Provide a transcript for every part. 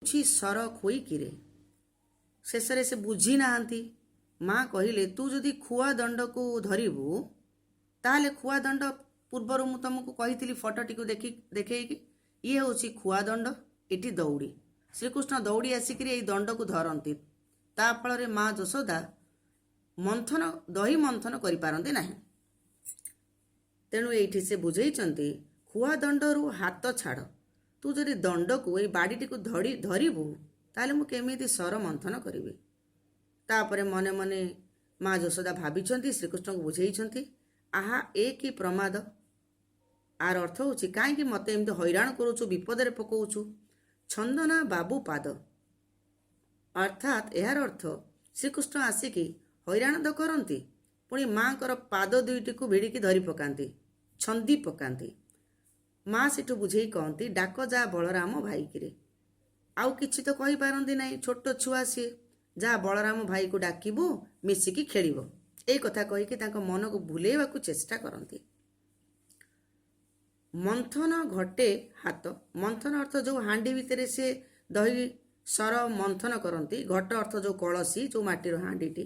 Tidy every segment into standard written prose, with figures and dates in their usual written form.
ସର ଖୋଇକିରେ। ଶେଷରେ ସେ ବୁଝି ନାହାନ୍ତି। ମା କହିଲେ, ତୁ ଯଦି ଖୁଆ ଦଣ୍ଡକୁ ଧରିବୁ, ତାହେଲେ ଖୁଆ ଦଣ୍ଡ ପୂର୍ବରୁ ମୁଁ ତୁମକୁ କହିଥିଲି ଫଟୋଟିକୁ ଦେଖି ଦେଖେଇକି, ଇଏ ହେଉଛି ଖୁଆ ଦଣ୍ଡ, ଏଠି ଦଉଡ଼ି। ଶ୍ରୀକୃଷ୍ଣ ଦୌଡ଼ି ଆସିକିରି ଏଇ ଦଣ୍ଡକୁ ଧରନ୍ତି। ତା ଫଳରେ ମା ଯଶୋଦା ମନ୍ଥନ, ଦହି ମନ୍ଥନ କରିପାରନ୍ତି ନାହିଁ। ତେଣୁ ଏଇଠି ସେ ବୁଝେଇଛନ୍ତି, ଖୁଆ ଦଣ୍ଡରୁ ହାତ ଛାଡ଼। ତୁ ଯଦି ଦଣ୍ଡକୁ, ଏଇ ବାଡ଼ିଟିକୁ ଧରିବୁ, ତାହେଲେ ମୁଁ କେମିତି ସର ମନ୍ଥନ କରିବି? ତାପରେ ମନେ ମନେ ମା ଯଶୋଦା ଭାବିଛନ୍ତି, ଶ୍ରୀକୃଷ୍ଣଙ୍କୁ ବୁଝେଇଛନ୍ତି, ଆହା, ଏ କି ପ୍ରମାଦ! ଆର ଅର୍ଥ ହେଉଛି, କାହିଁକି ମୋତେ ଏମିତି ହଇରାଣ କରୁଛୁ, ବିପଦରେ ପକଉଛୁ? ଛନ୍ଦନା ବାବୁ ପାଦ। ଅର୍ଥାତ୍ ଏହାର ଅର୍ଥ, ଶ୍ରୀକୃଷ୍ଣ ଆସିକି ହଇରାଣ ତ କରନ୍ତି, ପୁଣି ମାଙ୍କର ପାଦ ଦୁଇଟିକୁ ଭିଡ଼ିକି ଧରି ପକାନ୍ତି, ଛନ୍ଦି ପକାନ୍ତି। ମା ସେଠୁ ବୁଝେଇ କହନ୍ତି, ଡାକ ଯା ବଳରାମ ଭାଇକିରେ। ଆଉ କିଛି ତ କହିପାରନ୍ତି ନାହିଁ, ଛୋଟ ଛୁଆ ସିଏ। ଯା ବଳରାମ ଭାଇକୁ ଡାକିବୁ, ମିଶିକି ଖେଳିବ। ଏଇ କଥା କହିକି ତାଙ୍କ ମନକୁ ଭୁଲେଇବାକୁ ଚେଷ୍ଟା କରନ୍ତି। ମନ୍ଥନ ଘଟେ ହାତ। ମନ୍ଥନ ଅର୍ଥ ଯେଉଁ ହାଣ୍ଡି ଭିତରେ ସେ ଦହି ସର ମନ୍ଥନ କରନ୍ତି। ଘଟ ଅର୍ଥ ଯେଉଁ କଳସୀ, ଯେଉଁ ମାଟିର ହାଣ୍ଡିଟି,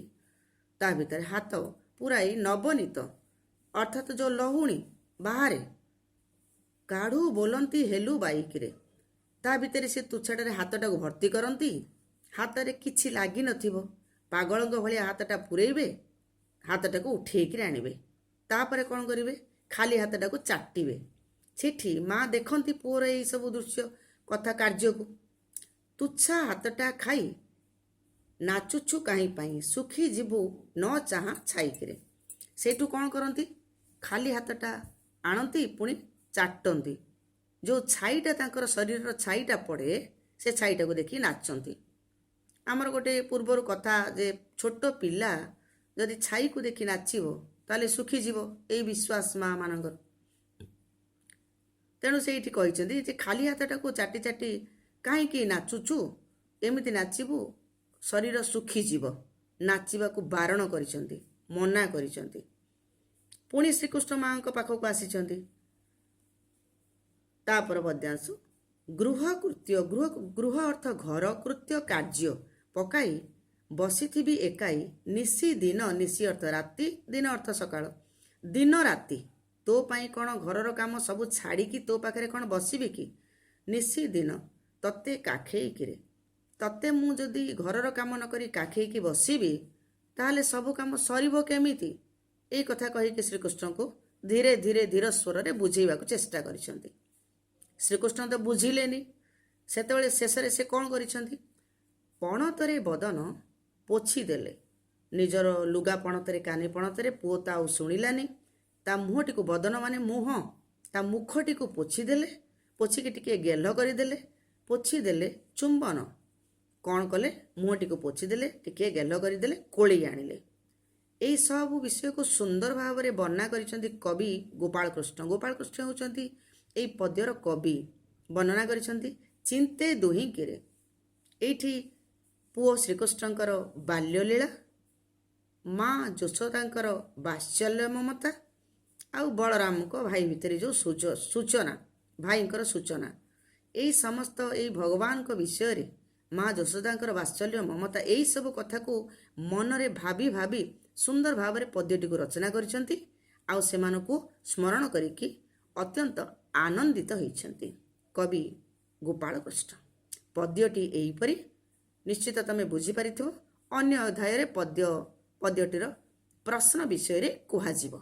ତା ଭିତରେ ହାତ ପୁରାଇ ନବନୀତ ଅର୍ଥାତ୍ ଯେଉଁ ଲହୁଣୀ ବାହାରେ, କାଢ଼ୁ ବୋଲନ୍ତି ହେଲୁ ବାଇକିରେ। ତା ଭିତରେ ସେ ତୁଛାଟାରେ ହାତଟାକୁ ଭର୍ତ୍ତି କରନ୍ତି। ହାତରେ କିଛି ଲାଗିନଥିବ। ପାଗଳଙ୍କ ଭଳିଆ ହାତଟା ପୁରେଇବେ, ହାତଟାକୁ ଉଠେଇକିରି ଆଣିବେ। ତାପରେ କ'ଣ କରିବେ? ଖାଲି ହାତଟାକୁ ଚାଟିବେ। ସେଠି ମା ଦେଖନ୍ତି ପୁଅର ଏଇ ସବୁ ଦୃଶ୍ୟ, କଥା, କାର୍ଯ୍ୟକୁ। ତୁଚ୍ଛା ହାତଟା ଖାଇ ନାଚୁଛୁ କାହିଁ ପାଇଁ, ଶୁଖି ଯିବୁ ନ ଚାହାଁ ଛାଇକିରେ। ସେଇଠୁ କ'ଣ କରନ୍ତି? ଖାଲି ହାତଟା ଆଣନ୍ତି, ପୁଣି ଚାଟନ୍ତି। ଯେଉଁ ଛାଇଟା, ତାଙ୍କର ଶରୀରର ଛାଇଟା ପଡ଼େ, ସେ ଛାଇଟାକୁ ଦେଖି ନାଚନ୍ତି। ଆମର ଗୋଟେ ପୂର୍ବରୁ କଥା ଯେ ଛୋଟ ପିଲା ଯଦି ଛାଇକୁ ଦେଖି ନାଚିବ, ତାହେଲେ ଶୁଖିଯିବ, ଏଇ ବିଶ୍ୱାସ ମା ମାନଙ୍କର। ତେଣୁ ସେଇଠି କହିଛନ୍ତି ଯେ ଖାଲି ହାତଟାକୁ ଚାଟି ଚାଟି କାହିଁକି ନାଚୁଛୁ? ଏମିତି ନାଚିବୁ, ଶରୀର ଶୁଖିଯିବ। ନାଚିବାକୁ ବାରଣ କରିଛନ୍ତି, ମନା କରିଛନ୍ତି। ପୁଣି ଶ୍ରୀକୃଷ୍ଣ ମାଙ୍କ ପାଖକୁ ଆସିଛନ୍ତି। ତାପର ପଦ୍ୟାଂଶ, ଗୃହ କୃତ୍ୟ। ଗୃହ, ଗୃହ ଅର୍ଥ ଘର, କୃତ୍ୟ କାର୍ଯ୍ୟ, ପକାଇ ବସିଥିବି ଏକାଇ ନିଶି ଦିନ। ନିଶି ଅର୍ଥ ରାତି, ଦିନ ଅର୍ଥ ସକାଳ। ଦିନ ରାତି ତୋ ପାଇଁ କ'ଣ ଘରର କାମ ସବୁ ଛାଡ଼ିକି ତୋ ପାଖରେ କ'ଣ ବସିବି କି? ନିଶି ଦିନ ତତେ କାଖେଇକିରେ। ତତେ ମୁଁ ଯଦି ଘରର କାମ ନ କରି କାଖେଇକି ବସିବି, ତାହେଲେ ସବୁ କାମ ସରିବ କେମିତି? ଏଇ କଥା କହିକି ଶ୍ରୀକୃଷ୍ଣଙ୍କୁ ଧୀରେ ଧୀରେ ଧୀର ସ୍ୱରରେ ବୁଝେଇବାକୁ ଚେଷ୍ଟା କରିଛନ୍ତି। ଶ୍ରୀକୃଷ୍ଣ ତ ବୁଝିଲେନି। ସେତେବେଳେ ଶେଷରେ ସେ କ'ଣ କରିଛନ୍ତି? ପଣତରେ ବଦନ ପୋଛିଦେଲେ ନିଜର ଲୁଗା ପଣତରେ, କାନି ପଣତରେ। ପୁଅ ତ ଆଉ ଶୁଣିଲାନି। ତା ମୁହଁଟିକୁ, ବଦନ ମାନେ ମୁହଁ, ତା ମୁଖଟିକୁ ପୋଛିଦେଲେ। ପୋଛିକି ଟିକିଏ ଗେଲ କରିଦେଲେ, ପୋଛିଦେଲେ। ଚୁମ୍ବନ କ'ଣ କଲେ? ମୁହଁଟିକୁ ପୋଛିଦେଲେ, ଟିକିଏ ଗେଲ କରିଦେଲେ, କୋଳେଇ ଆଣିଲେ। ଏଇ ସବୁ ବିଷୟକୁ ସୁନ୍ଦର ଭାବରେ ବର୍ଣ୍ଣନା କରିଛନ୍ତି କବି ଗୋପାଳକୃଷ୍ଣ। ଗୋପାଳକୃଷ୍ଣ ହେଉଛନ୍ତି ଏଇ ପଦ୍ୟର କବି। ବର୍ଣ୍ଣନା କରିଛନ୍ତି ଚିନ୍ତେ ଦୁହିଁକିରେ। ଏଇଠି ପୁଅ ଶ୍ରୀକୃଷ୍ଣଙ୍କର ବାଲ୍ୟଲୀଳା, ମା ଯଶୋଦାଙ୍କର ବାତ୍ସଲ୍ୟ ମମତା ଆଉ ବଳରାମଙ୍କ ଭାଇ ଭିତରେ ଯେଉଁ ସୂଚନା, ଭାଇଙ୍କର ସୂଚନା, ଏଇ ସମସ୍ତ ଏଇ ଭଗବାନଙ୍କ ବିଷୟରେ ମା ଯଶୋଦାଙ୍କର ବାତ୍ସଲ୍ୟ ମମତା, ଏଇସବୁ କଥାକୁ ମନରେ ଭାବି ଭାବି ସୁନ୍ଦର ଭାବରେ ପଦ୍ୟଟିକୁ ରଚନା କରିଛନ୍ତି। ଆଉ ସେମାନଙ୍କୁ ସ୍ମରଣ କରିକି ଅତ୍ୟନ୍ତ ଆନନ୍ଦିତ ହୋଇଛନ୍ତି କବି ଗୋପାଳକୃଷ୍ଣ। ପଦ୍ୟଟି ଏହିପରି ନିଶ୍ଚିତ ତମେ ବୁଝିପାରିଥିବ। ଅନ୍ୟ ଅଧ୍ୟାୟରେ ପଦ୍ୟଟିର ପ୍ରଶ୍ନ ବିଷୟରେ କୁହାଯିବ।